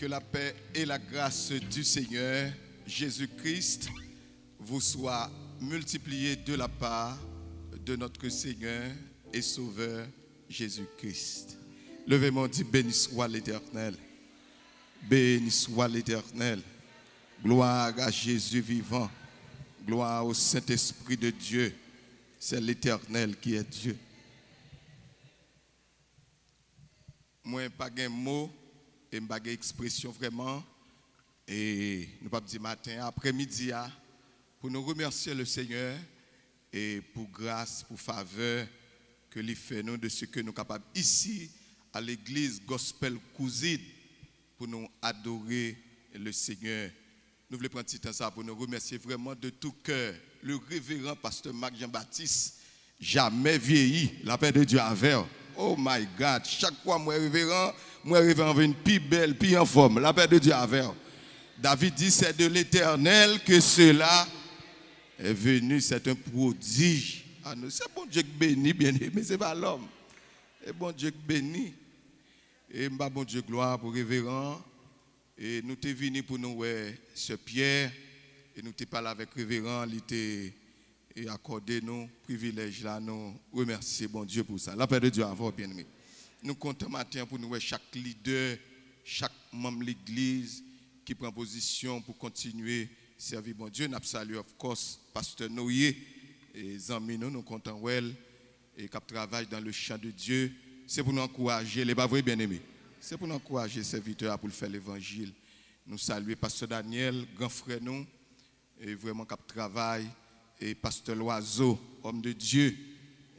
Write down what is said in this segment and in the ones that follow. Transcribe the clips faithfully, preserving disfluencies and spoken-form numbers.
Que la paix et la grâce du Seigneur Jésus-Christ vous soient multipliées de la part de notre Seigneur et Sauveur Jésus-Christ. Leve men w, di, béni soit l'Éternel. Béni soit l'Éternel. Gloire à Jésus vivant. Gloire au Saint-Esprit de Dieu. C'est l'Éternel qui est Dieu. Mwen pa gen mo e m pa gen ekspresyon vrèman. E nou p ap di maten an, aprèmidi a, pou nou remèsye le Seigneur e pou gras, pou favè ke li fè nou, de ce que nou kapab isi a legliz Gospel Kouzid pou nou adore le Seigneur. Nou vle pran ti tan sa pou nou remèsye vrèman de tout cœur le révérend pasteur Marc Jean-Baptiste, jamais vieilli, la paix de Dieu avec. Oh my God, chak fwa mwen reveran, mwen reveran vin pi bèl, pi anfòm, la paix de Dieu avec. David dit, c'est de l'Éternel que cela est venu, c'est un prodige. Ah non, se Bondye k beni, bien aimé, se pa lòm. E Bondye k beni. E m ba Bondye glwa pou reveran. E nou te vini pou nou wè Sè Pyè, e nou te pale avèk reveran, li te e akòde nou privilèj la, nou remèsye Bondye pou sa. La paix de Dieu avec vous, bien-aimé. Nou kontan maten an pou nou wè chak lidè, chak manm legliz ki pran pozisyon pou kontinye sèvi Bondye. N ap salye, of course, pastè Noye, e zanmi nou, nou kontan wè l, e k ap travay dans le champ de Dieu. Se pou nou ankouraje l, e pa vre, bien-aimé? Se pou nou ankouraje sèvitè a pou l fè levanjil. Nou salye pastè Daniel, gran frè nou, e vrèman k ap travay, e pastè Loiseau, homme de Dieu,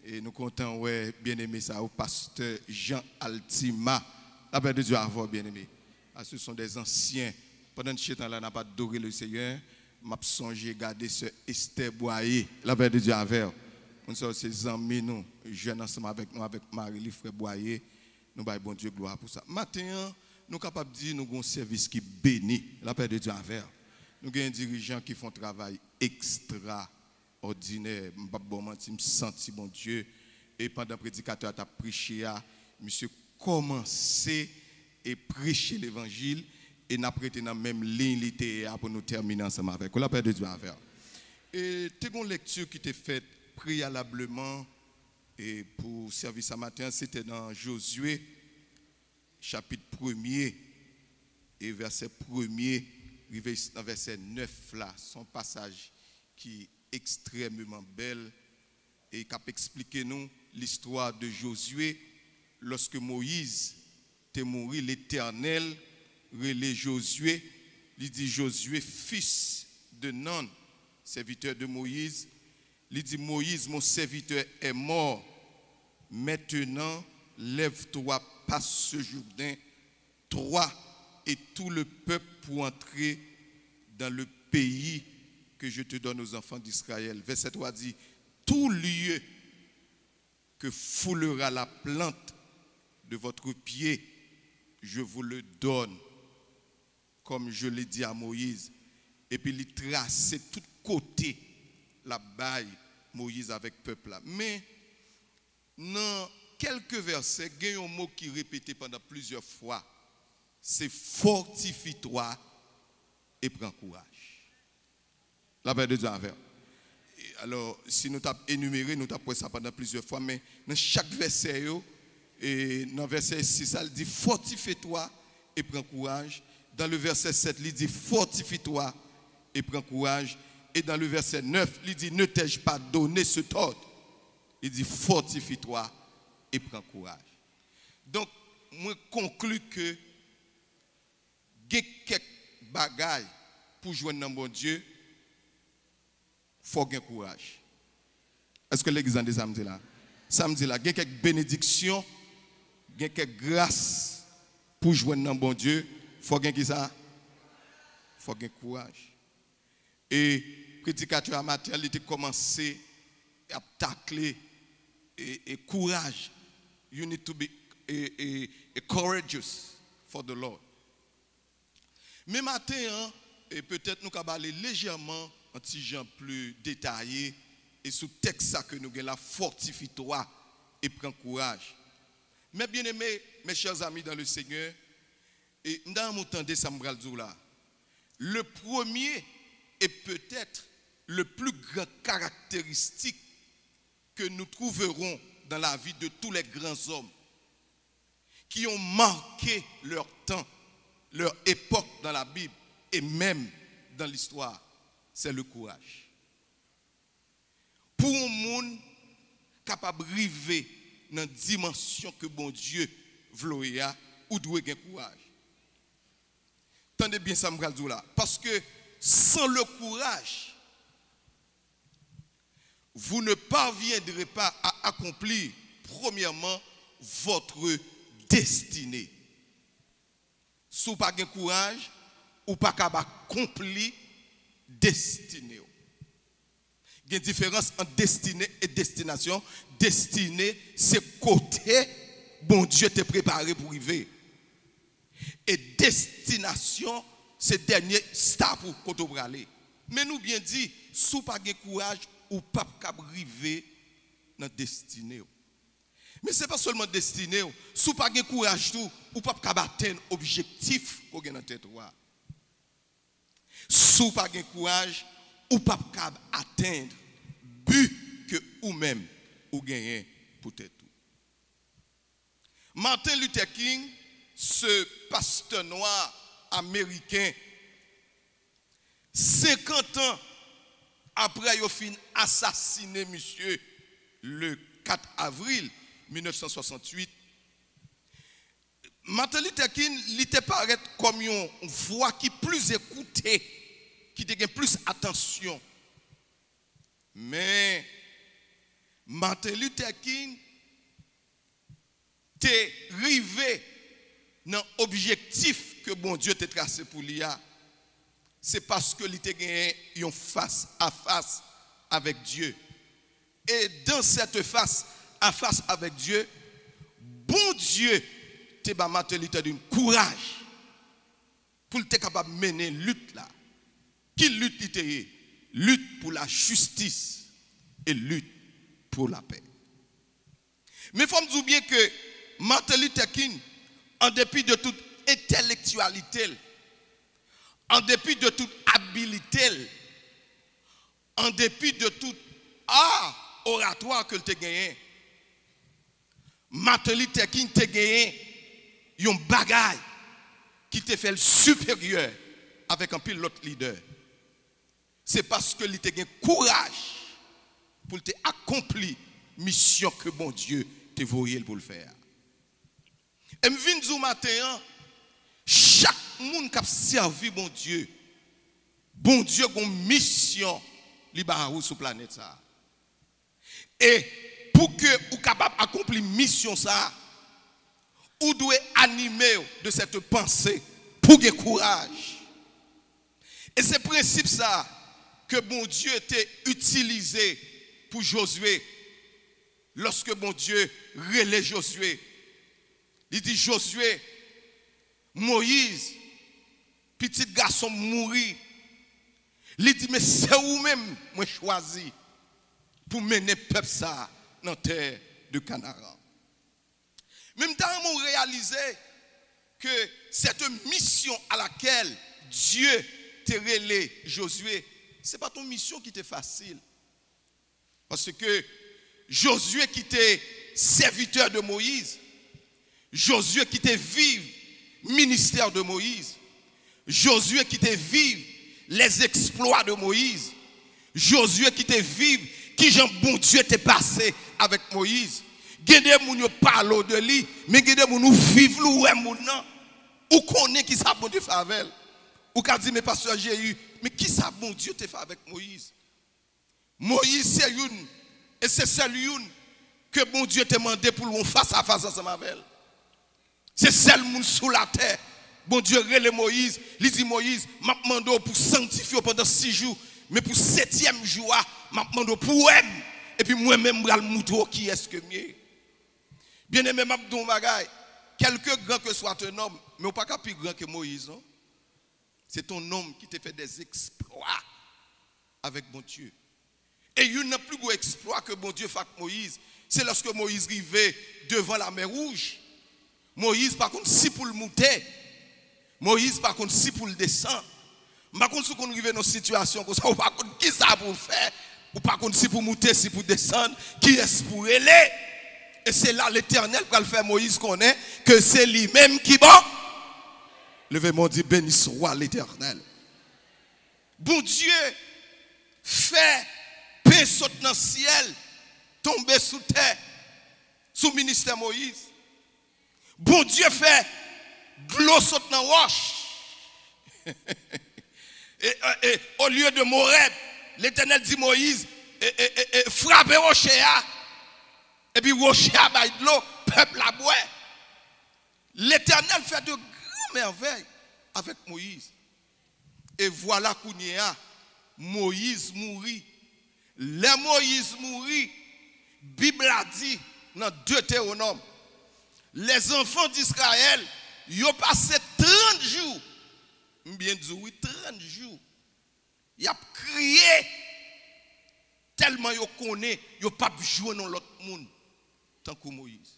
e nou kontan wè bien-aimé sa yo, pastè Jean Altima. La paix de Dieu avec vous, bien-aimé. Ah, ce sont des anciens. Pandan n chita la, n ap adore le Seigneur, m ap sonje gade sè Esther Boyer. La paix de Dieu avec vous. Moun sa yo se zanmi nou, jèn ansanm avèk nou, avèk mari li, frè Boyer. Nou bay Bondye glwa pou sa. Maten an, nou kapab di nou gen yon sèvis ki beni. La paix de Dieu avec. Nou gen dirijan ki fè yon travay ekstraòdinè. M p ap ba w manti, m santi Bondye. E pandan predikatè a t ap preche a, misye kòmanse e preche levanjil, e n ap rete nan menm liy li te ye a pou nou tèmine ansanm avèk ou. La paix de Dieu avec. E te gen yon lèkti ki te fèt preyalableman e pou sèvis sa maten an, se te nan Jozye, chapit premye, e vèsè premye rive nan vèsè nèf la. Se yon pasaj ki ekstrèmeman bèl e k ap eksplike nou listwa de Jozye. Lòske Moyiz te mouri, Letènèl rele Jozye, li di, Jozye, fils de Nun, serviteur de Moïse, li di, Moïse, mon serviteur, est mort. Maintenant, lève-toi, passe ce Jourdain, toi et tout le peuple, pour entrer dans le pays que je te donne aux enfants d'Israël. Vèsè twa di, tout lieu que foulera la plante de votre pied, je vous le donne, comme je l'ai dit à Moïse. Epi li trase tout kote l ap bay Moyiz avèk pèp la. Men, nan kèlke vèsè, gen yon mo ki repete pandan plizyè fwa. Se fortifie-toi et prends courage. La paix de Dieu avec vous. E alò, si nou t ap enimere, nou t ap wè sa pandan plizyè fwa, men nan chak vèsè yo, e nan vèsè sis la, li di, fortifie-toi et prends courage. Dans le verset sept, li di, fortifie-toi et prends courage. Et dans le verset neuf, li di, ne t'ai-je pas donné cet ordre? Li di, fortifie-toi et prends courage. Donk, mwen konkli ke gen kèk bagay pou jwenn nan Bondye, fò w gen kouraj. Èske legliz tande sa m di la? Sa m di la, gen kèk benediksyon, gen kèk gras pou jwenn nan Bondye, fò w gen kisa? Fò w gen kouraj. E predikatè a maten an, li te kòmanse ap takle e, e kouraj. You need to be e, e, e courageous for the Lord. Men maten an, e petèt nou ka pale lejèman, an ti jan pli detaye, e sou tèks sa ke nou gen la, fortifie-toi et prends courage. Mes bien-aimés, mes chers amis dans le Seigneur, E m ta renmen w tande sa m pral di w la. Le premier et peut-être le plus grand caractéristique que nous trouverons dans la vie de tous les grands hommes qui ont marqué leur temps, leur époque dans la Bible et même dans l'histoire, c'est le courage. Pou yon moun kapab rive nan dimansyon ke Bondye vle w ye a, ou dwe gen kouraj. Tande byen sa m pral di w la. Paske sans le courage, vous ne parviendrez pas à accomplir, premièrement, votre destinée. Si w pa gen kouraj, ou pa kab akonpli destine w. Gen diferans ant destine e destinasyon. Destine, se kote Bondye te prepare pou rive. E destinasyon, se dènye stop ou kote w prale. Men nou byen di, si w pa gen kouraj, ou p ap kab rive nan destine w. Men se pa sèlman destine w. Si w pa gen kouraj tou, ou p ap kab atenn objektif ke w gen nan tèt ou a. Si w pa gen kouraj, ou p ap kab atenn bi ke ou menm ou genyen pou tèt ou. Martin Luther King, ce pasteur noir américain, senkant an apre yo fin asasinen misye le quatre avril mil nèf san swasantuit, Martin Luther King, li te parèt kòm yon vwa ki plis ekoute, ki te gen plis atansyon. Men, Martin Luther King te rive nan objektif ke Bondye te trase pou li a, se paske li te genyen yon fas a fas avèk Dye. E dans cette face à face avec Dieu, Bondye te ba Martin Luther King kouraj pou l te kapab mennen lit la. Ki lit li te ye? Lit pou lajistis e lit pou lapè. Men fò m di w byen ke Martin Luther King, an depi de tout entèlektyalite l, an depi de tout abilite l, an depi de tout ar oratwa ke l te genyen, Martin Luther King te genyen yon bagay ki te fè l siperyè avèk anpil lòt lidè. Se paske li te gen kouraj pou l te akonpli misyon ke Bondye te voye l pou l fè a. E m vin di w maten an, chak moun k ap sèvi Bondye, Bondye gen yon misyon li ba ou sou planèt sa a. E pou ke ou kapab akonpli misyon sa a, ou dwe anime w de cette pensée pou gen kouraj. E se prensip sa a ke Bondye te itilize pou Jozye. Lòske Bondye rele Jozye, li di, Jozye, Moyiz, pitit gason m mouri. Li di, men se ou menm mwen chwazi pou mennen pèp sa a nan tè de Kanaran. Men m ta renmen w reyalize ke cette mission à laquelle Dieu te rele Jozye, se pa t yon misyon ki te fasil. Paske Jozye ki te sèvitè de Moyiz, Jozye ki te viv ministè de Moyiz, Jozye ki te viv les exploits de Moyiz, Jozye ki te viv kijan Bondye te pase avèk Moyiz. Gen de moun yo pale w de li, men gen de moun ou viv li, ou wè moun nan, ou konnen kisa Bondye fè avè l. Ou ka di, men pastè Jezi, men kisa Bondye te fè avèk Moyiz? Moyiz se youn, e se sèl youn ke Bondye te mande pou l yon fas a fas ansanm avè l. Se sèl moun sou latè Bondye rele Moyiz, li di, Moyiz, m ap mande w pou sanktifye w pandan sis jou, men pou setyèm jou a, m ap mande w pou w wè m, epi mwen menm m pral moutre w kiyès ke m ye. Byeneme, m ap di w yon bagay, quelque grand que soit un homme, men w pa ka pi gran ke Moyiz, non. C'est un homme qui te fait des exploits avec Bondye. E youn nan pli gwo eksplwa ke Bondye fè ak Moyiz, se lòske Moyiz rive devan Lamè Wouj. Moyiz pa konn si pou l moute. Moyiz pa konn si pou l desann. M pa konn si w konn rive nan sitiyasyon konsa, ou pa konn ki sa pou w fè, ou pa konn si pou w moute, si pou w desann, kiyès pou w rele. E se la Letènèl pral fè Moyiz konnen ke se li menm ki bon. Leve men w, di, Beni swa Letènèl. Bondye fè pen sot nan syèl tonbe sou tè, sou ministè Moyiz. Bondye fè dlo sot nan wòch. E, e, e, olye de Morèb, Letènèl di Moyiz, e, e, e, e, frape woche a, epi woche a bay dlo, pèp la bwè. Letènèl fè de gran mèvèy avèk Moyiz. E vwala kounye a, Moyiz mouri. Lè Moyiz mouri, Bib la di nan Detewonòm, les enfants d'Israël, yo pase trant jou, m byen di w wi, trant jou, y ap kriye, tèlman yo konnen yo p ap jwenn yon lòt moun tankou Moyiz.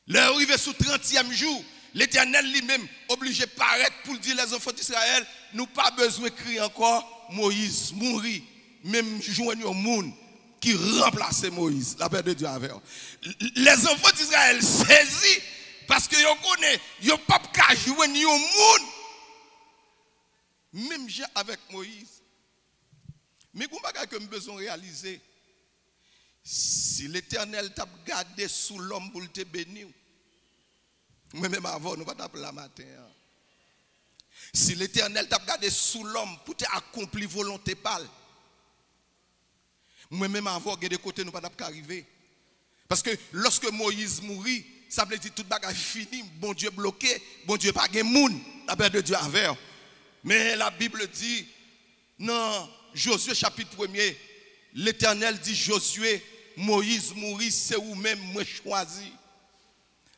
Lè yo rive sou trantyèm jou, Letènèl li menm oblije parèt pou l di lèzanfan d Izrayèl, nou pa bezwen kriye ankò, Moyiz mouri, men m jwenn yon moun ki ranplase Moyiz. Lapè de Dye avè w. Lèzanfan d Izrayèl sezi, paske yo konnen yo p ap ka jwenn yon moun menm jan avèk Moyiz. Men gen yon bagay ke m bezwen reyalize. Si Letènèl t ap gade sou lòm pou l te beni w, mwen menm avè w, nou pa t ap la maten an. Si Letènèl t ap gade sou lòm pou te akonpli volonte pa l, mwen menm avè w, gen de kote nou pa t ap ka rive. Paske lòske Moyiz mouri, sa vle di tout bagay fini, Bondye bloke, Bondye pa gen moun, lapè de Dye avè w. Men Labib di, nan Jozye chapit premye, Letènèl di Jozye, Moyiz mouri, se ou menm mwen chwazi.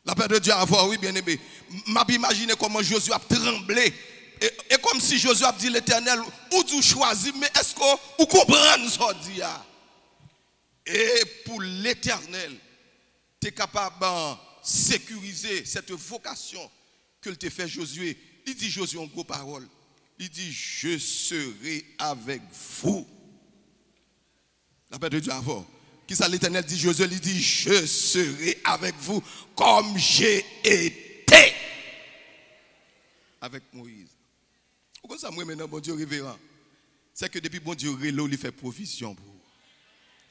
Lapè de Dye avè w, wi, byeneme. M ap imajine kòman Jozye ap tranble. E, e kòmsi Jozye ap di Letènèl, ou di w chwazi m, men èske w konprann sa w di a? E pou Letènèl te kapab, euh, sekirize cette vocation ke l te fè Jozye, li di Jozye yon gwo pawòl. Li di, Je serai avec vous. Lapè de Dye avè w. Kisa Letènèl di Jozye? Li di, Je serai avec vous comme j'ai été avec Moïse. Ou konn sa m renmen nan Bondye, reveran? Se ke depi Bondye rele w, li fè pwovizyon pou ou.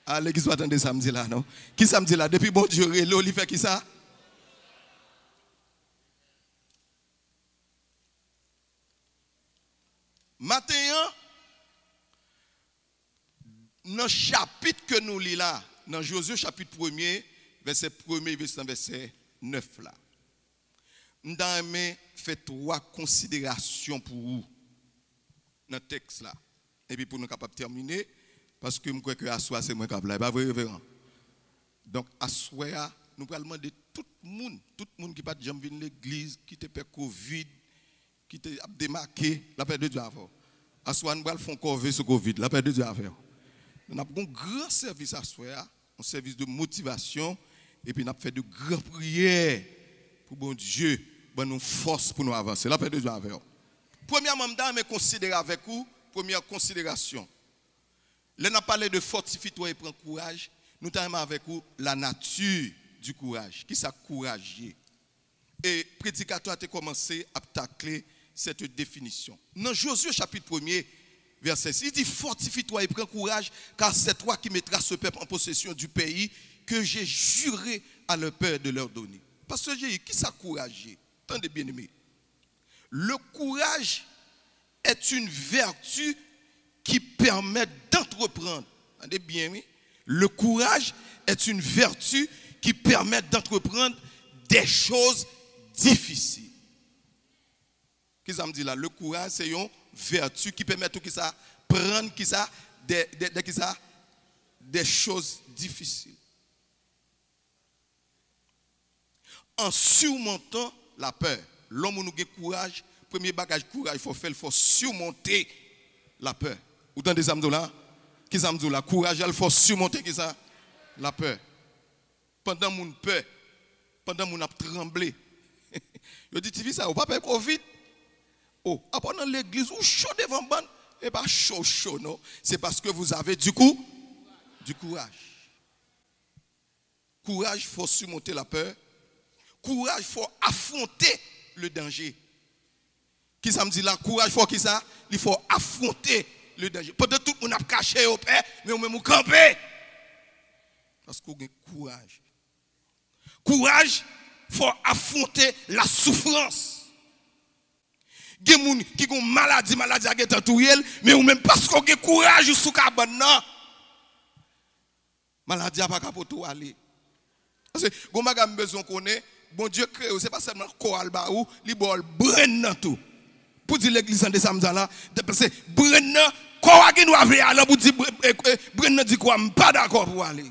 A, legliz pa tande sa m di la, non? Kisa m di la? Depi Bondye rele w, li fè kisa? Maten an, nan chapit ke nou li la, nan Jozye chapit premye, vèsè premye rive nan vèsè nèf la, m ta renmen fè twa konsiderasyon pou ou nan tèks la. Epi pou nou kapab tèmine, paske m kwè ke aswè a se mwen k ap la. E pa vre, reveran? Donk, aswè a, nou pral mande tout moun, tout moun ki pa t janm vin legliz, ki te pè kovid, ki te ap demake, lapè de Dye avè w. Aswè a, nou pral fè yon kòve sou kovid, lapè de Dye avè w. N ap gen yon gran sèvis aswè a, yon sèvis de motivasyon, epi n ap fè de gran priyè pou Bondye ban nou fòs pou nou avanse. Lapè de Dye avè w. Premyèman, m ta renmen konsidere avèk ou, premyè konsiderasyon. Lè n ap pale de fortifie-toi et prends courage, nou ta renmen avèk ou la nature du courage. Kisa kouraj ye? E predikatè a te kòmanse ap takle cette définition. Nan Jozye chapit premye, vèsè sis, li di, Fortifie-toi et prends courage, car c'est toi qui mettras ce peuple en possession du pays que j'ai juré à leur père de leur donner. Pastè Jeri, kisa kouraj ye? Tande, byeneme. Le courage est une vertu qui permet d'entreprendre. Tande byen, wi. Le courage est une vertu qui permet d'entreprendre des choses difficiles. Kisa m di la? Le courage, se yon vèti ki pèmèt ou kisa? Prann kisa? De, de, de kisa? Des choses difficiles. En surmontant la peur. Lè yon moun ou gen kouraj, premye bagay kouraj fò fè l, fò simonte lapè. Ou tande sa m di w la? Kisa m di w la? Kouraj la, l fò simonte kisa? Lapè. Pandan moun pè, pandan moun ap tranble, Yo di, "Tifi sa, ou pa pè kovid?" O, apa w nan legliz, ou cho devan bann. E pa cho, cho, non. Se paske vous avez du cou, du courage. Kouraj fè w simonte lapè. Kouraj fè w afwonte le danje. Kisa m di la? Kouraj fè w kisa? Li fè w afwonte le danje. Pandan tout moun ap kache yo pè, men ou menm ou kanpe. Paske w gen kouraj. Kouraj fè w afwonte la soufrans. Gen moun ki gen maladi, maladi a gentan touye l, men ou menm paske w gen kouraj ou sou kabann nan. Maladi a pa ka pote w ale. Paske gon bagay m bezwen w konnen, Bondye kreye w, se pa sèlman kò a l ba ou, li ba w l brenn nan tou. Pou di legliz tande sa m di la, paske brenn nan, kò a gen dwa veye ale pou di brenn nan di kò a m pa dakò pou w ale.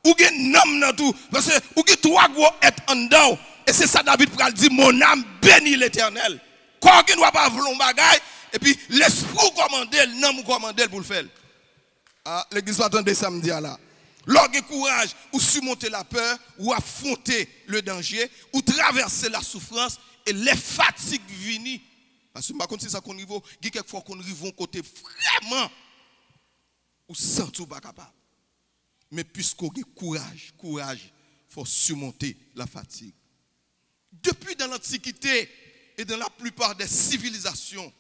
Ou gen nanm nan tou, paske ou gen twa gwo èt anndan w. E se sa David pral di, "Mon âme bénit l'Éternel." Kò a gen dwa pa vle yon bagay, epi lespri w kòmande l, nanm ou kòmande l pou l fè l. A, legliz pa tande sa m di a la. Lè w gen kouraj, ou simonte lapè, ou afwonte le danje, ou travèse la soufrans, e lè fatig vini, paske m pa konn si sa konn rive w, gen kèk fwa w konn rive yon kote vrèman, ou santi w pa kapab. Men piske w gen kouraj, kouraj fè w simonte la fatig. Depuis dans l'Antiquité et dans la plupart des civilisations,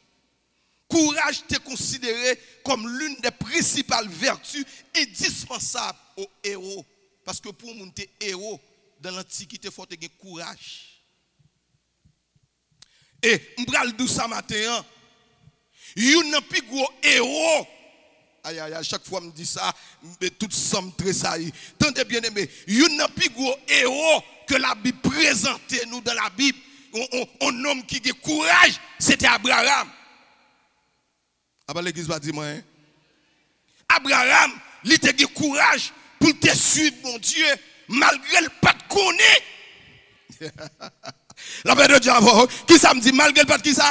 courage était considéré comme l'une des principales vertus indispensables aux héros. Paske pou yon moun te ewo, dans l'Antiquité, fò te gen kouraj. E m pral di w sa maten an, youn nan pi gwo ewo, ayayay, chak fwa m di sa, m, tout san m tresayi. Tande, byeneme, youn nan pi gwo ewo ke Labib prezante nou dan Labib, on, on, on nonm ki gen kouraj, se te Abraram. Apa legliz pa di mwen, en? Abraram, li te gen kouraj pou l te swiv Bondye, malgre l pa t konnen. Lapè de Dye avè w. Kisa m di? Malgre l pa t kisa?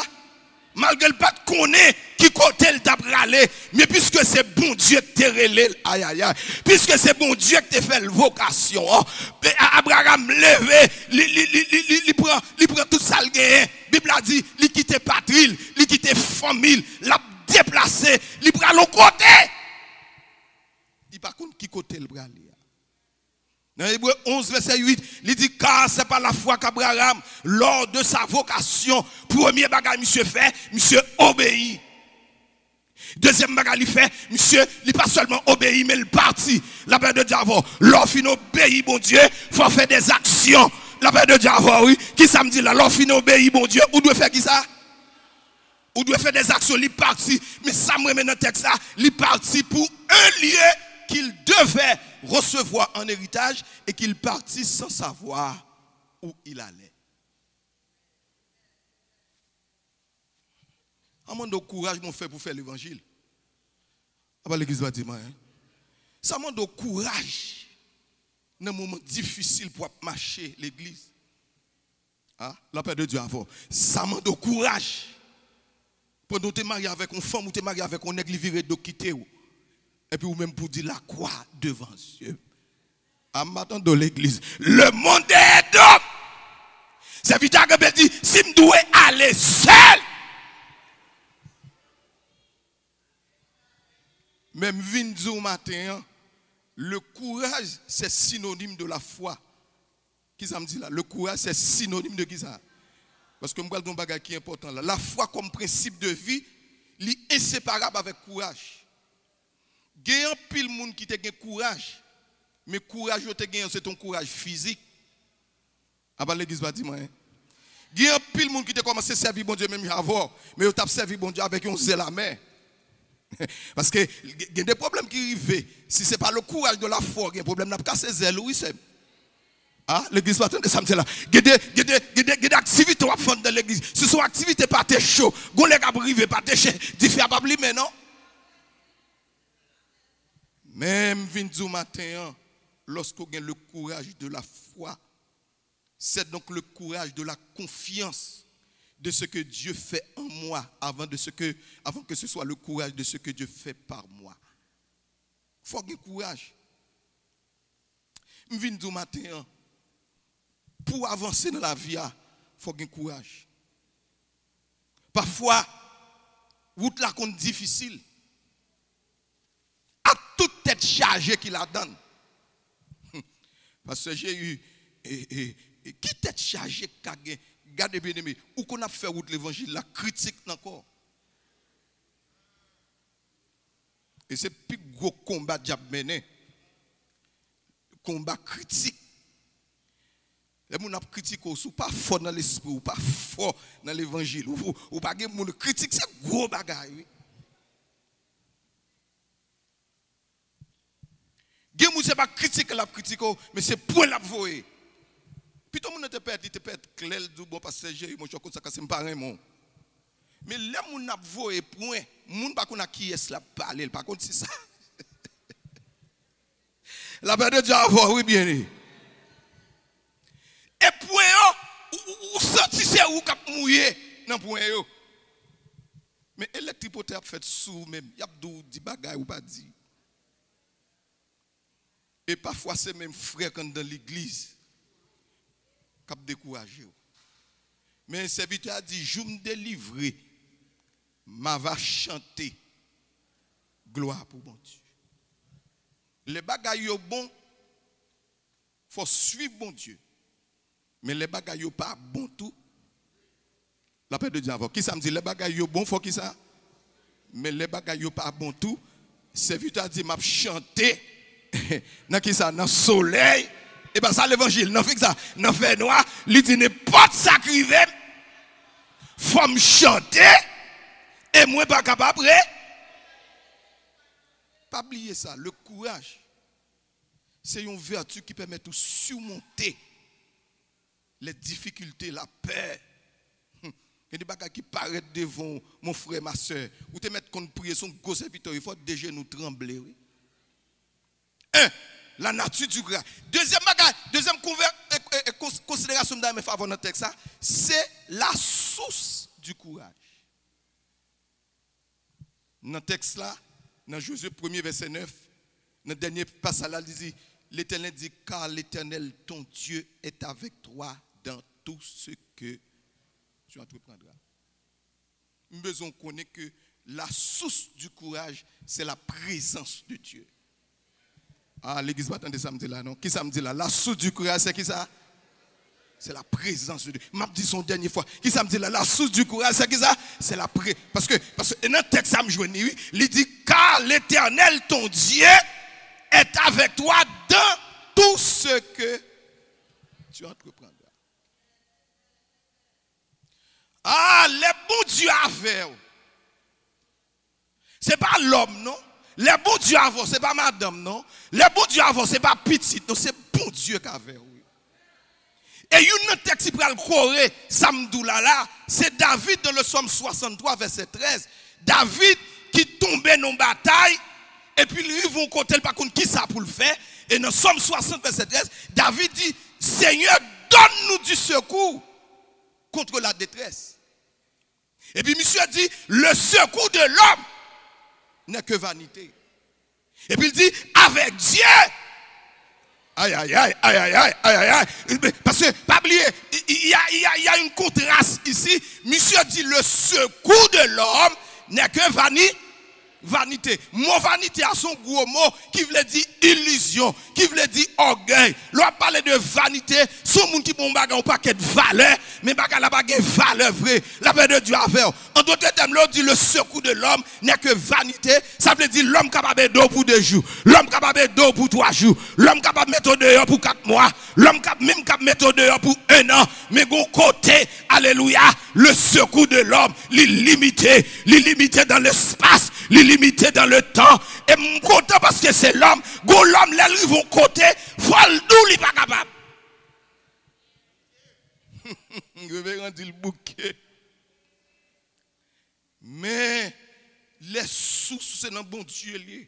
Malgre l pa t konnen ki kote l t ap prale, men piske se Bondye ki te rele l, ayayay, piske se Bondye ki te fè l vokasyon an, Abraram leve, li, li, li, li, li, li pran, li pran tout sa l genyen. Bib la di, li kite patri l, li kite fanmi l, l ap deplase, li pral yon kote. Li pa konn ki kote l prale a. Nan Ebre onz, vèsè uit, li di, car c'est par la foi qu'Abraham, lors de sa vocation, premye bagay misye fè, misye obeyi. Dezyèm bagay li fè, misye, li pa sèlman obeyi, men l pati. Lapè de Dye avè w. Lè w fin obeyi Bondye, fò w fè dèzaksyon. Lapè de Dye avè w, wi. Kisa m di la? Lè w fin obeyi Bondye, ou dwe fè kisa? Ou dwe fè dèzaksyon. Li pati. Men sa m renmen nan tèks la, li pati pour un lieu qu'il devait recevoir en héritage et qu'il partit sans savoir où il allait. An mande w kouraj nou fè pou fè levanjil. Apa legliz pa di mwen, en? Sa mande w kouraj nan moman difisil pou w ap mache legliz. A, lapè de Dye avè w. Sa mande w kouraj. Pandan w te marye avèk yon fanm, ou te marye avèk yon nèg, li vire do kite w. Epi ou menm pou di la croix devant Dieu. A m pa tande w legliz. Le monde est dom. Sèvitè a kanpe di, si m dwe ale sèl. Men m vin di w maten an, le courage, c'est synonyme de la foi. Kisa m di la? Le courage, c'est synonyme de kisa? Paske m pral di yon bagay ki enpòtan la. Lafwa kòm prensip de vi, li enseparab avèk kouraj. Gen anpil moun ki te gen kouraj, men kouraj yo te genyen, se te yon kouraj fizik. Apa legliz pa di mwen, en? Gen anpil moun ki te kòmanse sèvi Bondye menm jan avè w, men yo t ap sèvi Bondye avèk yon zèl amè. Paske gen de pwoblèm ki rive, si se pa le courage de la foi, gen pwoblèm n ap kase zèl ou, wi, sè m. A, legliz pa tande sa m di la. Gen de, gen de, gen de, gen de aktivite w ap fè anndan legliz. Si se yon aktivite pate cho, gon lè k ap rive pate cho, dife a p ap limen, non. Men m vin di w maten an, lorsqu'on gagne le courage de la foi, c'est donc le courage de la confiance de ce que Dieu fait en moi avant de ce que, avant que ce soit le courage de ce que Dieu fait par moi. Fò gen kouraj. M vin di w maten an, pou w avanse nan lavi a, Fò gen kouraj. Pafwa, wout la konn difisil. Ak tout tèt chaje ki ladan l. Pastè Jeri, e, e, e, ki tèt chaje k ka gen? Gade, byeneme, ou konn ap fè wout levanjil la, kritik nan kò. E se pi gwo konba dyab mennen. Konba kritik. Lè moun ap kritike w, si w pa fò nan lespri, ou pa fò nan levanjil, ou, ou pa gen moun, kritik se gwo bagay, wi. Gen moun se pa kritike l ap kritike w, men se pwen l ap voye. Pito moun nan te pèt, li te pèt klè, l di w, "Bon, pastè Jeri, monchè, konsa ka se m pa renmen w." Men lè moun ap voye pwen, moun pa konn ak kiyès l ap pale, l pa konn si sa. Lapè de Dye avè w, wi, byeneme. E pwen yo, ou, ou, ou santi se ou k ap mouye nan pwen yo. Men elektrik potè ap fèt sou ou menm. Y ap di w di bagay ou pa di. E pafwa se menm frè k anndan legliz k ap dekouraje w. Men sèvitè a di, "Jou m delivre, m ava chante glwa pou Bondye." Lè bagay yo bon, fò swiv Bondye. Men lè bagay yo pa bon tou, lapè de Dye avè w. Kisa m di? Lè bagay yo bon, fò kisa? Men lè bagay yo pa bon tou, sèvitè a di, "M ap chante." Nan kisa? Nan solèy. E pa sa levanjil, nan fènwa, nan fènwa, li di, "Nenpòt sa k rive m, fò m chante, e mwen pa kapab re." Pa bliye sa, le courage, se yon vèti ki pèmèt ou simonte les difficultés, la peur. Gen de bagay ki parèt devan w, mon frè, ma sè. Ou te mèt konn priye, se yon gwo sèvitè, fò de jenou tranble, wi. En, la nature du courage. Dezyèm bagay, dezyèm konvè, e, e, e, kons-, konsiderasyon m ta renmen fè avè w nan tèks la, se la source du courage. Nan tèks la, nan Jozye premye vèsè nèf, nan dènye pasaj la, li di, Letènèl di, "Car l'Éternel, ton Dieu, est avec toi dans tout ce que tu entreprendras." M bezwen w konnen ke la source du courage, c'est la présence de Dieu. Ah, legliz pa tande sa m di la, non. Kisa m di la? La source du courage, c'est kisa? C'est la présence de Dieu. M ap di sa yon dènye fwa. Kisa m di la? La source du courage, c'est kisa? C'est la pré-, paske, paske nan tèks sa m jwenn li, wi. Li di, "Car l'Éternel, ton Dieu, est avec toi dans tout ce que tu entreprendras." Ah, lè Bondye avè w, se pa lòm, non. Lè Bondye avè w, se pa madanm, non. Lè Bondye avè w, se pa pitit, non. Se Bondye k avè w, wi. E youn nan tèks ki pral kore sa m di w la, la, se David dans le Psaume soixante-trois, verset treize. David ki tonbe nan batay, epi li rive yon kote, li pa konn kisa pou l fè. E nan Sòm swasant, vèsè trèz, David di, "Seigneur, donne-nous du secours contre la détresse." Epi misye di, "Le secours de l'homme n'est que vanité." Epi l di, "Avec Dieu." Ay, ay, ay, ay, ay, ay, ay, ay, ay. Paske, pa bliye, il y a, il y a, il y a une contraste ici. Misye di, "Le secours de l'homme n'est que vani-, vanité." Mo vanite a se yon gwo mo ki vle di ilizyon, ki vle di ògèy. Lè w ap pale de vanite, se yon moun ki ba yon bagay yon pakèt valè, men bagay la pa gen valè vre. Lapè de Dye avè w. An dòt tèm, lè w di le secours de l'homme n'est que vanité, sa vle di lòm kapab ede w pou de jou, lòm kapab ede w pou twa jou, lòm kapab mete w deyò pou kat mwa, lòm kap, menm kap mete w deyò pou en an. Men gon kote, alelouya, le secours de l'homme, li limite, li limite dans l'espace, li limite dans le temps. E m kontan paske se lòm, gon lòm lè l rive yon kote, fò l di w li pa kapab. Reveran di l bouke. Men, lè sous se nan Bondye l ye.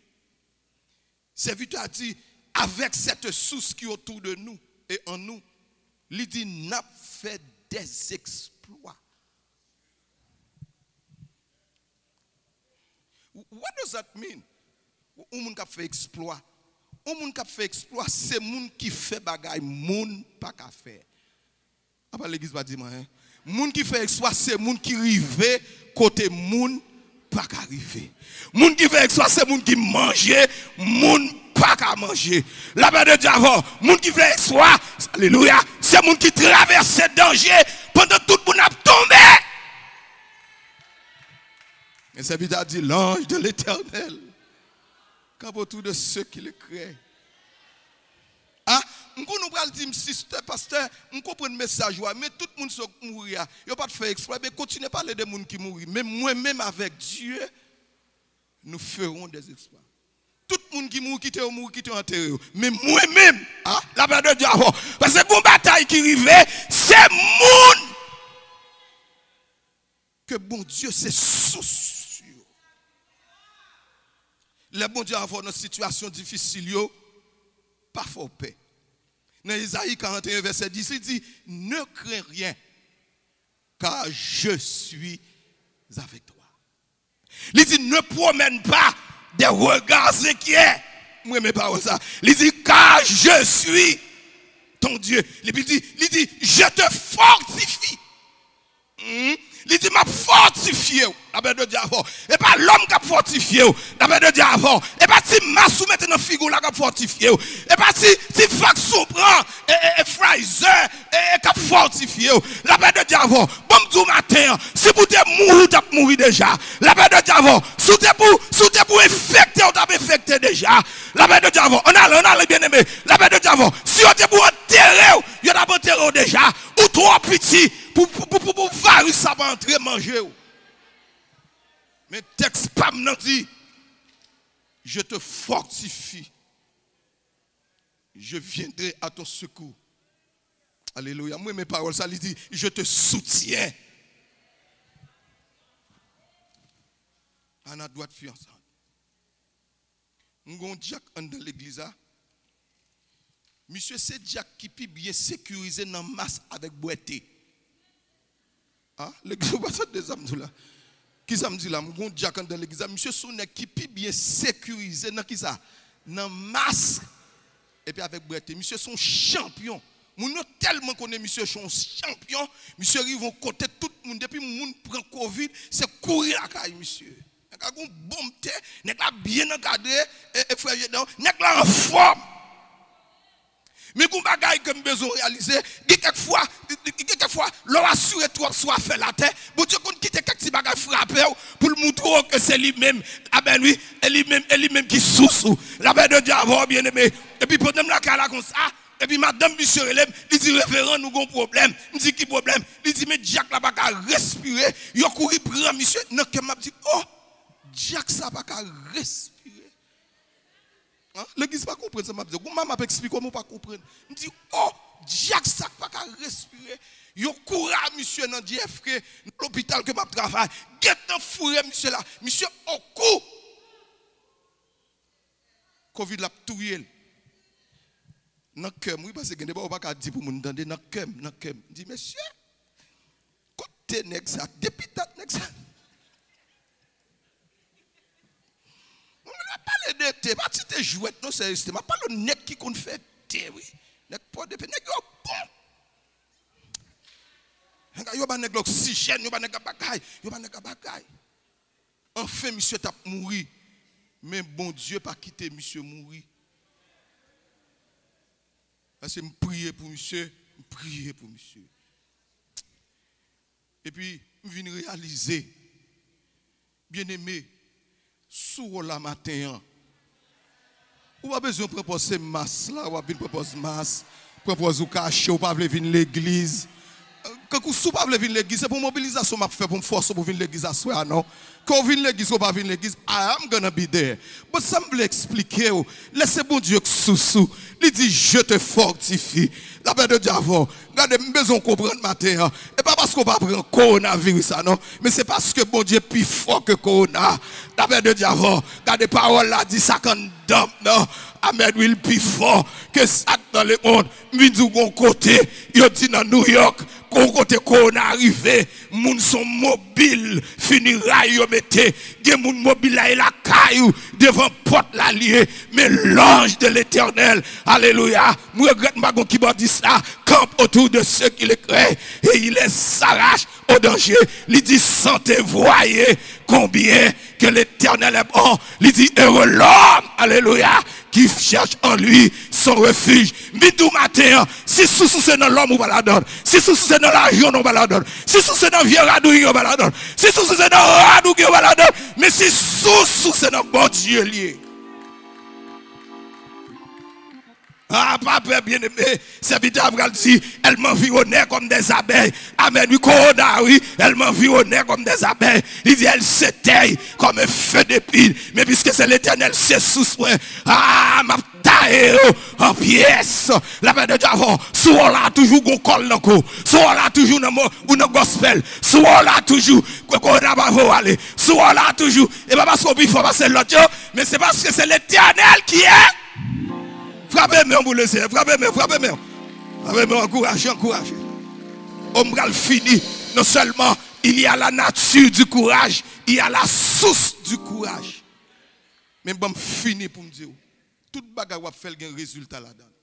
Sèvitè a di, avec cette source qui est autour de nous et en nous, li di, n ap fè des exploits. What does that mean? Yon moun k ap fè eksplwa. Yon moun k ap fè eksplwa, se moun ki fè bagay moun pa ka fè. Apa legliz pa di m anyen? Moun ki fè eksplwa se moun ki rive kote moun pa ka rive. Moun ki fè eksplwa se moun ki manje moun pa ka manje. Lapè de Dye avè w. Moun ki fè eksplwa, alelouya, se moun ki travèse danje pandan tout moun ap tonbe. Men sèvitè a di, l'ange de l'Éternel campe autour de ceux qui le craignent. Ah, m konn ou pral di m, sistè, pastè, m konprann mesaj ou a, men tout moun sa k mouri a, yo pa t fè eksplwa, men kontinye pale de moun ki mouri. Men mwen menm avèk Dye, nous ferons des exploits. Tout moun ki mouri, kite yo mouri, kite yo antere yo. Men mwen menm, ah, lapè de Dye avè w. Paske gon batay ki rive, se moun ke Bondye se sous yo. Lè Bondye avè w nan sitiyasyon difisil yo, pa fè w pè. Nan Ezayi karant e en vèsè dis, li di, ne crains rien, car je suis avec toi. Li di, ne promène pas des regards inquiets. Mwen renmen pawòl sa. Li di, car je suis ton Dieu. Li di, li di, je te fortifie. Hmm? Li di, m ap fòtifye w. Lapè de Dye avè w. E pa lòm k ap fòtifye w. Lapè de Dye avè w. E pa ti mas ou mete nan figi w la k ap fòtifye w. E pa ti, ti vaks ou pran, e, e, e Pfizer, e, e k ap fòtifye w. Lapè de Dye avè w. Bon, m di w maten an, si pou te mouri, w t ap mouri deja. Lapè de Dye avè w. Si w te pou, si w te pou enfekte, w t ap enfekte deja. Lapè de Dye avè w. Ann ale, ann ale, byeneme. Lapè de Dye avè w. Si yo te pou antere w, yo t ap antere w deja. Ou twò piti pou, pou, pou, pou, pou varis sa pa antre manje w. Men tèks pa m nan di, je te fortifie, je viendrai à ton secours. Alelouya. Mwen renmen pawòl sa, li di, je te soutiens. Ann a dwat fi ansanm. M gon dyak anndan legliz la. Misye se dyak ki pi byen sekirize nan mas avèk bwè te. Ah, legliz ou pa tande sa m di w la. Kisa m di la? M gon dyak anndan legliz la. Misye se yon nèg ki pi byen sekirize nan kisa? Nan mas epi avèk bwè te. Misye se yon chanpyon. Moun yo tèlman konnen misye se yon chanpyon, misye rive yon kote tout moun, depi moun pran kovid, se kouri lakay misye. Nèg la gon bonm tè, nèg la byen ankadre, e, e frè Jedan, nèg la anfòm. Men gon bagay ke m bezwen reyalize, gen kèk fwa, gen kèk fwa, lè w asire twòp sou afè latè, Bondye konn kite kèk ti bagay frape w pou l moutre w ke se li menm. Amèn, wi. E li menm, e li menm ki sous ou. Lapè de Dye avè w, byeneme. Epi pandan m lakay la konsa, epi madanm misye rele m, li di, reveran, nou gon pwoblèm. M di, ki pwoblèm? Li di, men dyak la pa ka respire. Yo kouri pran misye. Nan kè m, m ap di, oh, dyak sa pa ka respire. An? Legliz pa konprann sa m ap di. Gon manman ap eksplike w, men w pa konprann. M di, oh, dyak sa k pa ka respire. Yo kouri a misye nan J F K, nan lopital ke m ap travay. Gentan foure misye la. Misye okou. Kovid la ap touye l. Nan kè m, wi, paske gen de bagay ou pa ka di pou moun tande, nan kè m, nan kè m. M di, mesye, kote nèg sa? Depi dat nèg sa. Mwen ap pale de te, pa ti te jwèt non, serye, m ap pale de nèg ki konn fè te, wi. Nèg pòde pe, nèg yo bon. Nèg yo ba nèg la oksijèn, yo ba nèg la bagay, yo ba nèg la bagay. Anfen, misye t ap mouri. Men Bondye pa kite misye mouri. Paske m priye pou misye, m priye pou misye. Epi, m vin reyalize, byeneme, si w la maten an, ou pa bezwen pran pòz se mas la, w ap vin pran pòz mas, pran pòz ou kache, ou pa vle vin legliz. Kankou si w pa vle vin legliz, se pou mobilizasyon m ap fè pou m fòse w pou vin legliz aswè a, non. Ke w vin legliz, ke w pa vin legliz, I am gonna be there. But sa m vle eksplike w, lè se Bondye k sous ou, li di, je te fortifie. Lapè de Dye avè w. Gade, m bezwen w konprann maten an. E pa paske w pa pran kowonaviris la, non. Men se paske Bondye pi fò ke kowona. Lapè de Dye avè w. Gade, pawòl la di sa k anndan m nan. Amèn, wi, l pi fò ke sa k nan lemonn. M vin di w gon kote, yo di nan New York, Gon kote kowona rive, moun se yon mobil fineray yo mete. Gen moun mobil la e lakay ou, devan pòt la li ye. Mais l'ange de l'Éternel, alelouya, m regrèt m pa gon kibòdis la, campe autour de ceux qui le craignent et il les arrache au danger. Li di, sentez, voyez combien que l'Éternel est bon. Li di, heureux l'homme, alelouya, qui cherche en lui son refuge. M vin di w maten an, si sous ou se nan lòm ou pa ladan l, si sous ou se nan lajan w pa ladan l, si sous ou se nan vye rad ou ye w pa ladan l, si sous ou se nan rad ou gen w pa ladan l, men si sous ou se nan Bondye li ye. Ah, pa pè, byeneme, sèvitè a pral di, elles m'environnaient comme des abeilles. Amèn, wi, kowona, wi, elles m'environnaient comme des abeilles. Li di, elles s'éteignent comme un feu d'épine. Men piske se Letènèl, se sous mwen, ah, m ap taye yo an pyès. Lapè de Dye avè w. Sou wòl la toujou gon kòl nan kou. Sou wòl la toujou nan mo, ou nan gospel. Sou wòl la toujou, kowona pa voye w ale. Sou wòl la toujou. E pa paske w pi fò pase lòt yo, men se paske se Letènèl ki est. Frape men w pou le Senyè, frape men, frape men. Frape men, ankouraje, ankouraje. O, m pral fini. Non sèlman il y a la nature du courage, il y a la source du courage. Men ban m fini pou m di w, tout bagay w ap fè l gen rezilta ladan l.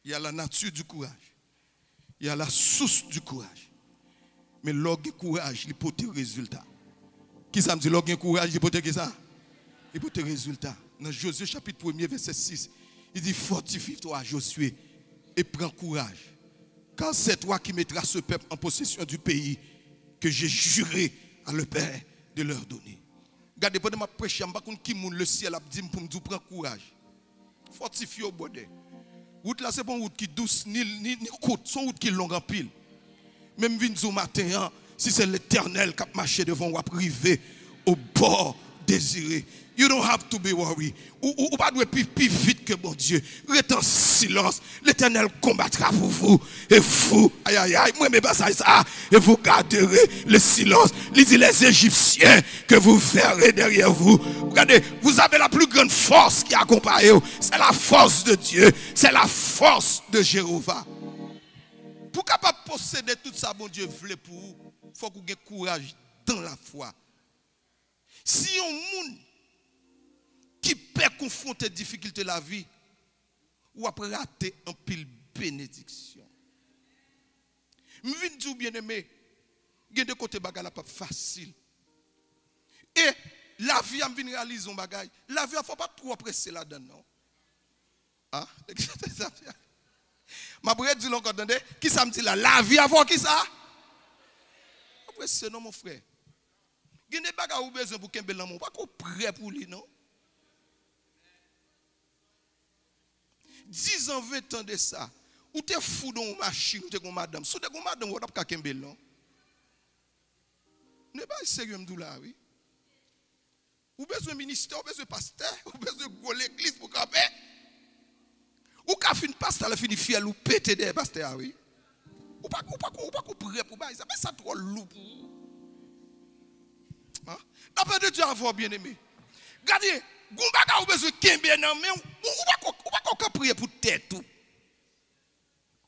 Il y a la nature du courage. Il y a la source du courage. Men lè w gen kouraj, li pote rezilta. Kisa m di? Lè w gen kouraj, li pote kisa? Li pote rezilta. Nan Jozye chapit premye, vèsè sis, li di, fortifie-toi, Josué, et prends courage, car c'est toi qui mettras ce peuple en possession du pays que j'ai juré à leurs pères de leur donner. Gade, pandan m ap preche a, m pa konn ki moun lesyèl ap di m pou m di w pran kouraj. Fòtifye w, brother. Wout la, se pa yon wout ki dous, ni, ni, ni kout. Se yon wout ki long anpil. Men m vin di w maten an, si se Letènèl k ap mache devan w, w ap rive au bord désiré. You don't have to be worried. Ou, ou, ou pa dwe pi, pi vit ke Bondye. Rete an silans. L'Éternel combattra pour vous. Et vous, ay, ay, ay, mwen renmen pasaj sa. Et vous garderez le silence. Li di, les Égyptiens que vous verrez derrière vous. Regardez, vous avez la plus grande force qui accompagne vous. C'est la force de Dieu. C'est la force de Jéhovah. Pou w kapab posede tout sa Bondye vle pou ou, fòk ou gen kouraj dans la foi. Si yon moun ki pè konfwonte difikilte lavi, w ap rate anpil benediksyon. M vin di w, byeneme, gen de kote bagay la p ap fasil. E lavi a, m vin reyalize yon bagay. Lavi a, fò w pa twò prese ladan l, non. Ah, nèg yo te sa fè. M ap redi l ankò, tande. Kisa m di la? Lavi a fò kisa? Pa prese non, mon frè. Gen de bagay ou bezwen pou kenbe l nan men w. Ou pa ko prè pou li, non. Dizan, ventan de sa, ou te fou nan yon machin, ou te gon madanm. Si w te gon madanm, ou t ap ka kenbe l, non. Men bagay serye m di w la, wi. Ou bezwen ministè, ou bezwen pastè, ou bezwen gwo legliz pou kanpe. Ou ka fin pastè, lè fini fyèl ou pete dèyè pastè a, wi. Ou pa, ou pa, ou pa ko prè pou bagay sa, men sa twò lou pou ou. Hein? Lapè de Dye avè w, byeneme. Gade, gon bagay ou bezwen kenbe nan men w, ou, ou pa ko, ou pa ko ka priye pou tèt ou.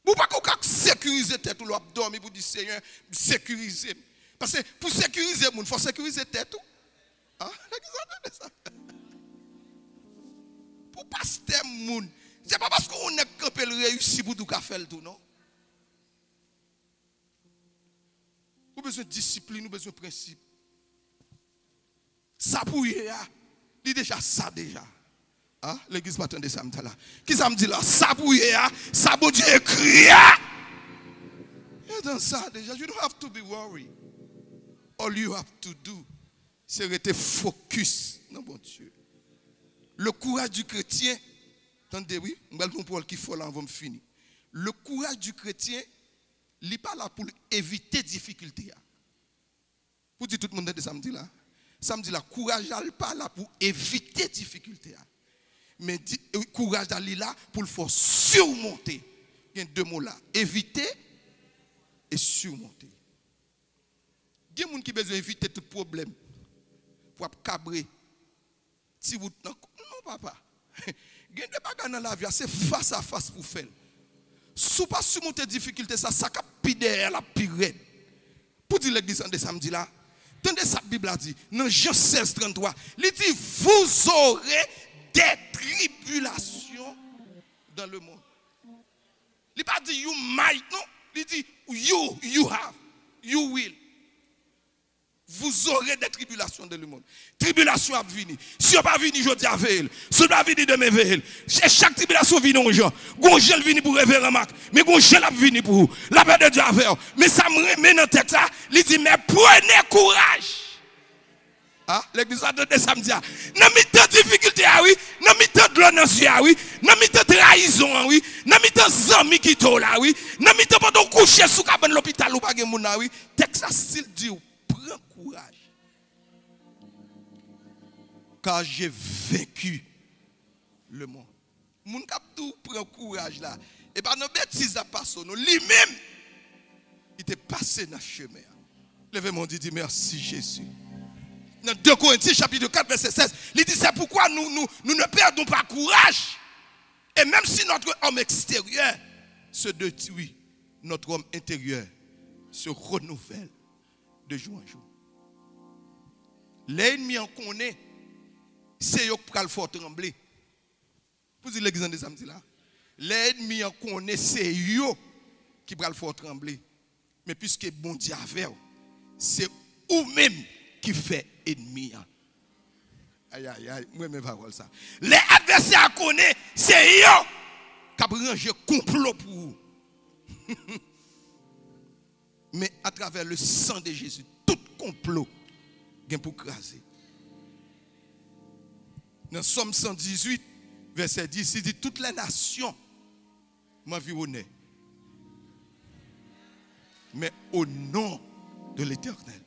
Ou pa ko ka sekirize tèt ou lè w ap dòmi pou di, Senyè, sekirize m. Paske pou sekirize moun, fò w sekirize tèt ou. Ah, nèg sa tande sa. Pou pastè moun, se pa paske yon nèg kanpe l reyisi pou di w ka fè l tou, non. Ou bezwen disiplin, ou bezwen prensip. Sa pou w ye a, li deja sa deja. Ah, legliz pa tande sa m di la. Kisa m di la? Sa pou w ye a, sa Bondye ekri a. Li deja sa deja. You don't have to be worried. All you have to do, se rete focus nan Bondye. Le courage du chrétien, tande wi, m pral di yon pawòl ki fò la anvan m fini. Le courage du chrétien, li pa la pou l evite difikilte a. Pou di tout moun tande sa m di la. Sa m di la, kouraj la, li pa la pou evite difikilte a. Men di, kouraj la, li la pou l fè w simonte. Gen de mo la, evite e simonte. Gen moun ki bezwen evite tout pwoblèm pou ap kabre ti wout nan kou. Non, papa. Gen de bagay nan lavi a, se fas a fas pou fè l. Si w pa simonte difikilte sa, sa k ap pi dèyè l ap pi rèd. Pou di legliz, tande sa m di la. Tande sa Bib la di nan Jan sèz trannntwa. Li di, vous aurez des tribulations dans le monde. Li pa di you might, non. Li di you, you have, you will. Vous aurez des tribulations dans le monde. Tribilasyon ap vini. Si yo pa vini jodi a, veye l. Si yo pa vini demen, veye l. E chak tribilasyon vini yon jan. Gon jan l vini pou Reveran Mak, men gon jan l ap vini pou ou. Lapè de Dye avè w. Men sa m renmen nan tèks la, li di, mais prenez courage. A, legliz la, tande sa m di a. Nan mitan difikilte a, wi. Nan mitan dlo nan zye a, wi. Nan mitan trayizon an, wi. Nan mitan zanmi kite w la, wi. Nan mitan pandan w kouche sou kabann lopital ou pa gen moun la, wi. Tèks la still di w, pran kouraj. Car j'ai vaincu le monde. Moun k ap di w pran kouraj la, e pa nan betiz l ap pase w, non. Li menm, li te pase nan chemen an. Leve men w, di, di, merci, Jésus. Nan de Korentyen, chapit kat, vèsè sèz, li di, c'est pourquoi nous, nous, nous ne perdons pas courage. Et même si notre homme extérieur se détruit, notre homme intérieur se renouvelle de jour en jour. Lè ènmi an konnen se yo k pral fè w tranble. Pou di legliz an de samdi la. Lè ènmi an konnen se yo ki pral fè w tranble. Men piske Bondye avè w, se ou menm ki fè ènmi an. Ayayay, m renmen pawòl sa. Lè advèsè a konnen se yo k ap ranje konplo pou ou. Men atravè le sang de Jésus, tout konplo gen pou kraze. Nan Sòm san dizuit, vèsè dis, li di, toutes les nations m'environnaient, mais au nom de l'Éternel.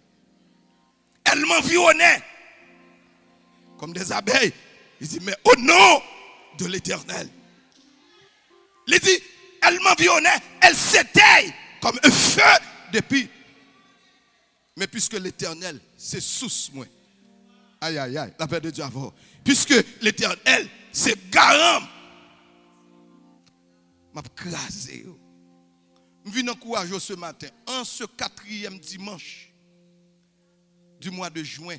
Elles m'environnaient comme des abeilles. Li di, mais au nom de l'Éternel. Li di, elles m'environnaient, elles s'éteignent comme un feu dépit. Men piske Letènèl se sous mwen. Ayayay, lapè de Dye avè w. Piske Letènèl se garan m, m ap kraze yo. M vin ankouraje w ce matin, en ce quatrième dimanche du mois de juin,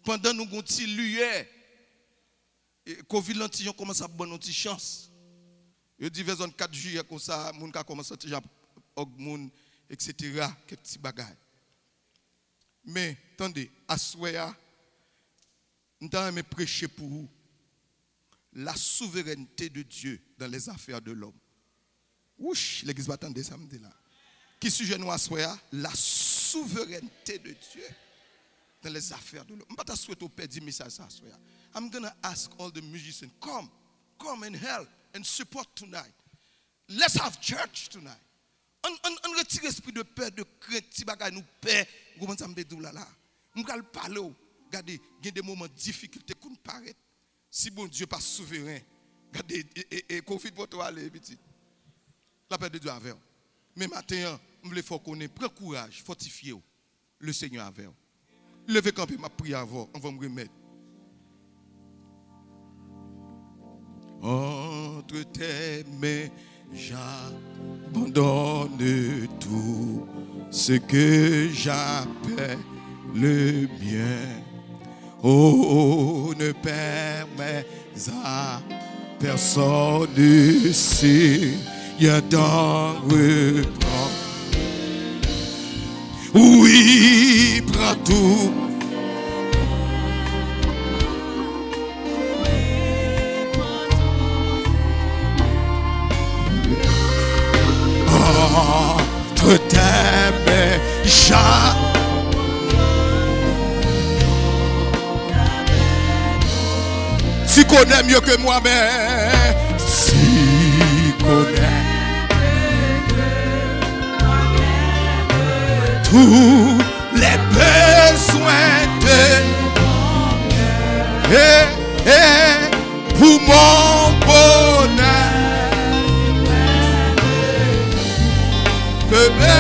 pandan nou gon ti liyè, e, kovid lan ti jan kòmanse ap ban nou ti chans. Yo di vè zòn kat jiyè konsa, moun ka kòmanse ti jan ap òg moun, et cetera, kèk ti bagay. Men, tande, aswè a, m ta renmen preche pou ou. La souveraineté de Dieu dans les affaires de l'homme. Wouch, legliz pa tande sa m di la. Ki sijè nou aswè a? La souveraineté de Dieu dans les affaires de l'homme. M pa ta swete w pèdi mesaj sa aswè a. I'm gonna ask all the musicians, come, come and help and support tonight. Let's have church tonight. Ann, ann, ann retire espri de pè, de krent, ti bagay nou pè. Ou konprann sa m vle di w la la? M pral pale w. Gade, gen de moman difikilte konn parèt. Si Bondye pa souveren, gade, e, e, e, kovid pote w ale, pitit. Lapè de Dye avè w. Men maten an, m vle fè w konnen, pran kouraj, fòtifye w. Le Senyè avè w. Leve kanpe, m ap priye avè w anvan m remèt. Entre tes mains, j'abandonne tout ce que j'appelle bien. Oh, ne permets à personne, Seigneur, d'en reprendre. Oui, prends tout. Entre tes mains, j'abandonne. Tu connais mieux que moi-même. Tu connais tous les besoins de, eh, eh, pour mon bonheur. Que me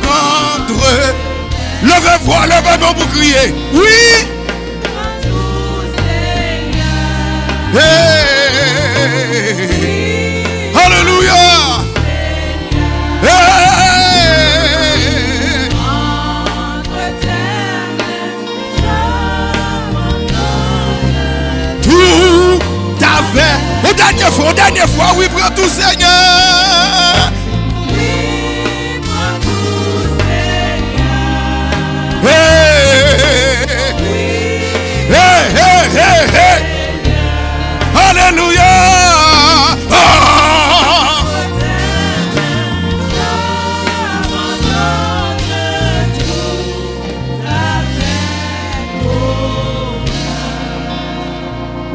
rendre. Leve vwa, leve men w pou kriye. Wi. Hey. Alelouya. Wa wi, pran tou, Senyè. Hey! Hey, hey, hey, hey! Alelouya! Ah!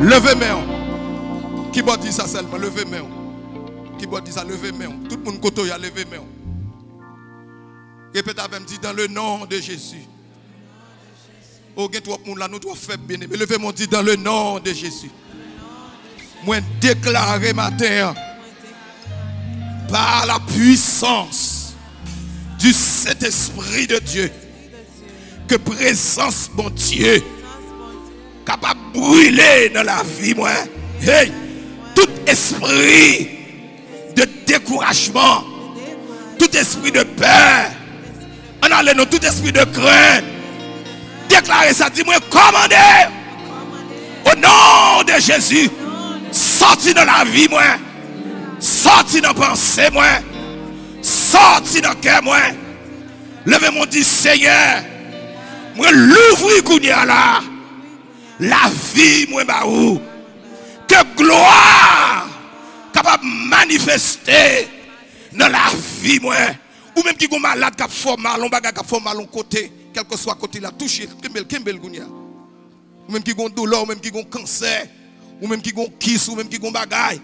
Leve men w. Kibòd di sa sèlman, leve men w. Kibòd di sa, leve men w. Tout moun kote w ye a, leve men w. Repete avè m, di, dans le nom de Jésus. Oh, gen twòp moun la, nou twò fèb, byeneme. Leve men w, di, dans le nom de Jésus. Mwen deklare maten an, par la puissance du Saint-Esprit de Dieu, ke prezans Bondye kapab brile nan lavi mwen. Hey! Tout espri de dekourajman, tout espri de pè, ann ale non, tout espri de krent, deklare sa, di, mwen kòmande, o non de Jezi, sòti nan lavi mwen, sòti nan panse mwen, sòti nan kè mwen. Leve men w, di, Senyè, mwen louvri kounye a la, lavi mwen ba ou. Ke glwa kapab manifeste nan lavi mwen. Ou menm ki gon malad k ap fè w mal, yon bagay k ap fè w mal yon kote, kèlkeswa kote l la, touche l, kenbe l, kenbe l kounye a. Ou menm ki gon doulè, ou menm ki gon kansè, ou menm ki gon kis, ou menm ki gon bagay,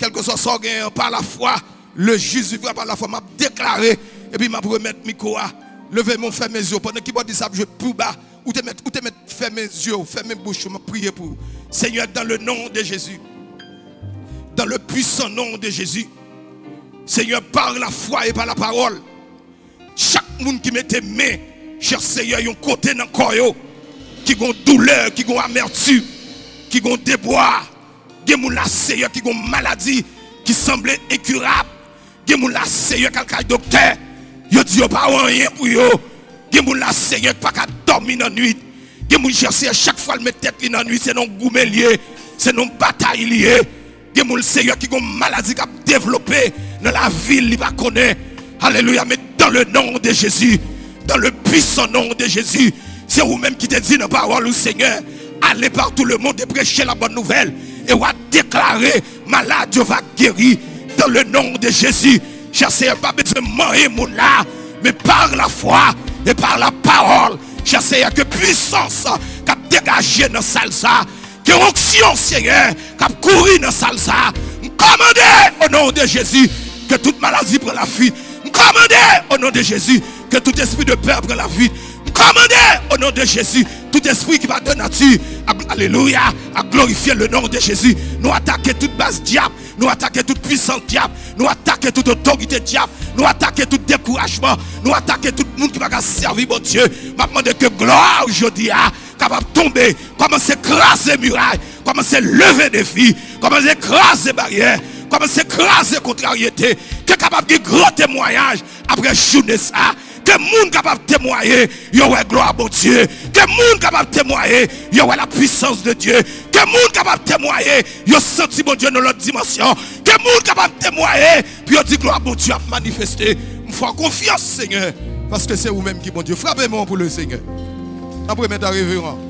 kèlkeswa sa w genyen an, pa lafwa, le jis vivra pa lafwa, m ap deklare, epi m ap remèt mikwo a. Leve men w, fèmen zye w. Pandan kibòdis la ap jwe pi ba, ou te mèt, ou te mèt fèmen zye w, fèmen bouch ou, m ap priye pou ou. Senyè, dans le nom de Jésus, dans le puissant nom de Jésus, Senyè, par la foi et par la parole, chak moun ki mete men, chè Senyè, yon kote nan kò yo, ki gon doulè, ki gon amètim, ki gon debwa, gen moun la, Senyè, ki gon maladi ki sanble enkirab. Gen moun la, Senyè, k al kay doktè, yo di yo pa wè anyen pou yo. Gen moun la, Senyè, ki pa ka dòmi nan nwit. Gen moun, chè Senyè, chak fwa l met tèt li nan nwit, se nan goumen l ye, se nan batay li ye. Gen moun, Senyè, ki gon maladi k ap devlope nan lavi l, li pa konnen. Alelouya, men dans le nom de Jésus, dans le puissant nom de Jésus, se ou menm ki te di nan pawòl ou, Senyè, allez par tout le monde et prêchez la bonne nouvelle. E w a deklare, malad yo va geri dans le nom de Jésus. Chè Senyè, pa bezwen manyen moun la, men par la foi et par la parole, chè Senyè, ke pwisans k ap degaje nan sal sa, ke onksyon, Senyè, k ap kouri nan sal sa, m kòmande, o non de Jezi, ke tout maladi pran lafwit. M kòmande, o non de Jezi, ke tout espri de pè pran lafwit. M kòmande, o non de Jezi, tout espri ki pa de nati a, alelouya, a glorifye le non de Jezi. Nou atake tout baz dyab, nou atake tout pwisans dyab, nou atake tout otorite dyab, nou atake tout dekourajman, nou atake tout moun ki pa ka sèvi Bondye. M ap mande ke glwa w jodi a kapab tonbe, kòmanse kraze miray, kòmanse leve defi, kòmanse kraze baryè, kòmanse kraze kontraryete, ke kapab gen gran temwayaj apre jounen sa, ke moun kapab temwaye yo wè glwa Bondye, ke moun kapab temwaye yo wè la puissance de Dieu, ke moun kapab temwaye yo santi Bondye nan lòt dimansyon, ke moun kapab temwaye pou yo di glwa Bondye ap manifeste. M fè w konfyans, Senyè, paske se ou menm ki Bondye. Frape men w pou le Senyè. N ap remèt a reveran.